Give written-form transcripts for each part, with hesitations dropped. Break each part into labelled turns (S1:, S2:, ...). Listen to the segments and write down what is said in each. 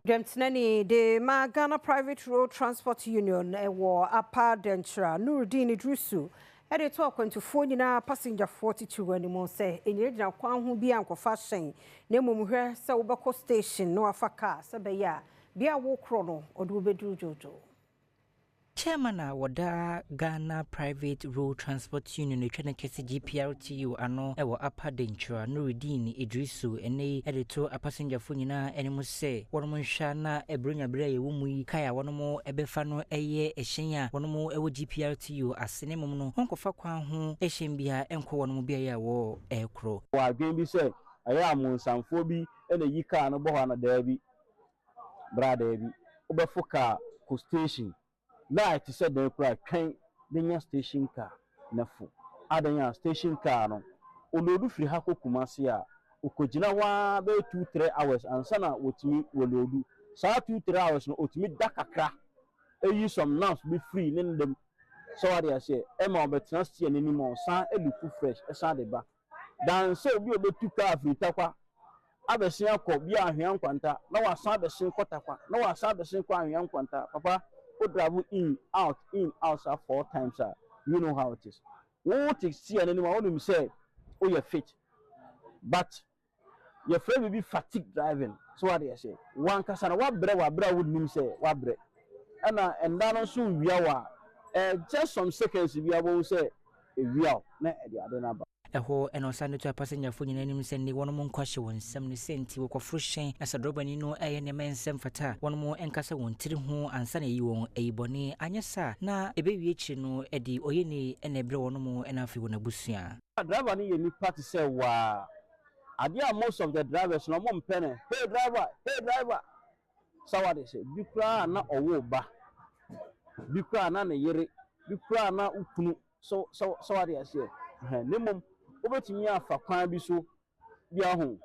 S1: Dwamtenani de ma Ghana Private Road Transport Union wɔ Upper Denkyira, Nurudeen Idrisu, de to akwantufoɔ nyinaa pasengyafoɔ titiriw anim sɛ ɛnyinagyina kwan ho bi ankɔfa hyɛn na mmom hwɛ sɛ wobɛkɔ station na wafa kaa sɛ bɛyɛ a bea a wokorɔ no ɔde wobɛduru dwoodwoo.
S2: Chairman a wɔda Ghana Private Road Transport Union atwa ne kɛse GPRTU ano wɔ Upper Denkyira, Nurudeen Idrisu, ɛnnɛ yi de to apasengyafo nyinaa anim sɛ wɔnom nhwɛ na Buronya bere a yɛwɔ mu yi kae a wɔnom bɛfa no yɛ hyɛn a wɔnom wɔ GPRTU ase na mmom no wɔnkɔfa kwan ho hyɛn biara nkɔ wɔnom beaeɛ a wɔrekorɔ.
S3: Wɔ adwene bi sɛ ɛyɛ amonsamfoɔ bi na ɛyi kaa no bɔ hɔ ana? Daabi, bra, daabi. Wobɛfo kaa kɔ station na ɛte sɛ dan koraa, twɛn na nya station car na fo. Adan a station car no ɔload firi ha kɔ Kumase a, ɔkɔgyina hɔ ara bɛyɛ 2-3 hours ansa na wɔtumi wɔload. Saa 2-3 hours no, ɔtumi da kakra, ɛyi some naps bi firi ne ndam sɛ wade aseɛ, ɛma ɔbɛtena steer n'anim a ɔsan ɛlook fresh, ɛsan de ba dan sɛ obi a ɔbɛtu kaa firi Takwa abɛsen akɔ bi a Ahwea Nkwanta, na wasan abɛsen kɔ Takwa, na wasan abɛsen kɔ Ahwea Nkwanta. Papa, o drive in out, in out saa four times a, you know how it is. Wo te steer n'anim a, wonim sɛ woyɛ fit, but yɛfrɛ biribi fatigue driving. So wade aseɛ, wankasa na wabrɛ, wabrɛ a wonim sɛ wabrɛ, ɛna ɛnda no nso wia wɔ a just some seconds bi abɔhu sɛ ewia wo na ɛde ade no aba.
S2: Ɛhɔ ɛna ɔsan de to apasengyafo nyinaa anim sɛ ne wɔnom nkɔ ahyɛ wɔn nsɛm no sɛ nti wɔkɔforo hyɛn na sɛ drɔbani no ɛyɛ nneɛma nsɛm fata a, wɔnom nkasa wɔn tiri ho ansa na ɛyi wɔn ayi bɔne, anyɛ saa na ɛbɛwie akyiri no ɛde ɔyɛni ɛna ɛbrɛ wɔnom ɛna afei wɔn abusua.
S3: Driver no yɛ nipa te sɛ waa adeɛ a most of the drivers no, ɔmo mpɛ no, "Hey driver, hey driver." Sɛ wade sɛ bi koraa na ɔwɔ ba bi koraa na ne yere bi koraa na okunu so sɛ wade aseɛ ɛhɛn. Ne mmom wobɛtumi afa kwan bi so bi aho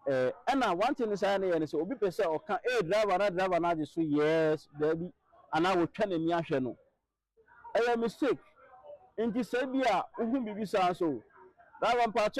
S3: ɛna one thing saa ne yɛ ne sɛ obi pɛ sɛ ɔka "Hey driver" na driver no agye so "Yes, daabi" anaa wɔtwa n'ani ahwɛ no, ɛyɛ mistake. Nti sɛ bi a wohu biribi saa so, "Driver, mpaakyɛw."